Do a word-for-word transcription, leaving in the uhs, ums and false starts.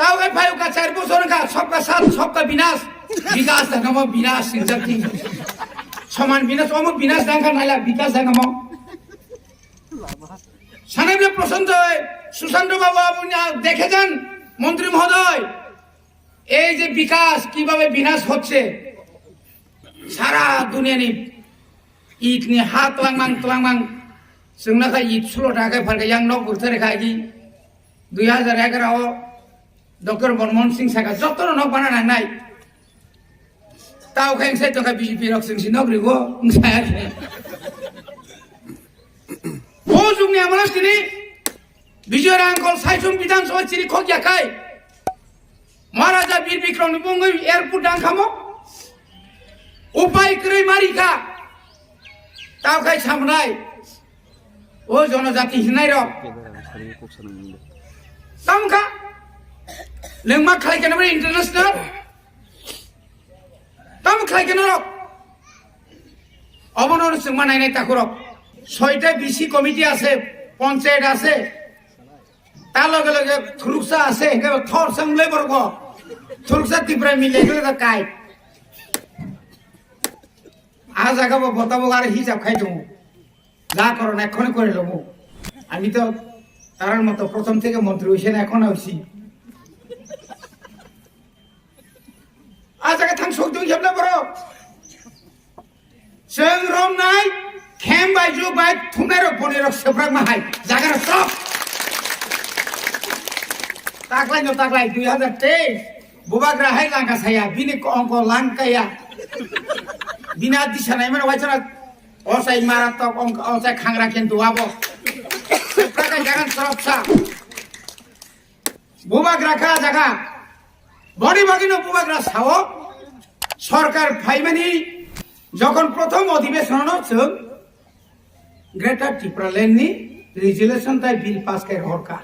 Tao khe phaio ka char bosor wngkha, sobka sat, sobka binas, bikas dangamo binas singjak di. Soman binas, omo binas dangkha naila, bikas dangamo. Sanai bile Prashanto, Sushanta babu, আপনি দেখে যান, মন্ত্রী মহোদয়, এই যে বিকাশ কিভাবে বিনাশ হচ্ছে, সারা দুনিয়া ni ইট ni ha twlangmang twlangmang, chwngno kha ইট ষোলো টাকা pharkha yang nok burthare kha agi, দুই হাজার এগারো o Doctor Manmohan Singh saka jotono nok bana nangnai. Tao khe wngse tongkha B J P rok chwngsi nok rigo wngsa ya khe. O jugni amalo tini Bijoy Rangkol Saichung Bidhan Sabha chiri khok yakai. Maharaja Bir Bikram ni bungwi airport dang khamo. Upai kwrwi mari kha. Tao khai samnai. O jonojati hinai rok. Tamkha. Lengma khlai kena international. Tam khlai kena rok. Obono chwngma nainai takhurok. Soita B C committee ase, panchayat ase. Ta loge loge thuruksa ase, hingke thor sang le borgo. Thuruksa Tipra mile gele da kai. A jaga bo bota bo ar hisab khai tongo. Ja koro na ekhone kore lobo. Ami to tarar moto prothom theke montri hoise na ekhone hoisi. A jaga thang sok dong yabla borok. Chwng romnai, khem bai ju bai thumnai rok boni rok seprak ma hai. Jaga rok sok. Taklai no taklai dui hazar teis. Bubagra hai langka saya, bini ko ongko langkaya. Bini adi sanai mana wachana. Osai mara tok ongko, osai khangra kintu abo. Seprak jaga rok sok sa. Bubagra kha jaga. Boni bagwino bubagra sao, sorkar phaimani jokhon prothom odhibeshonno chwng Greater Tipraland ni resolution tai bill pass khai rohorkha.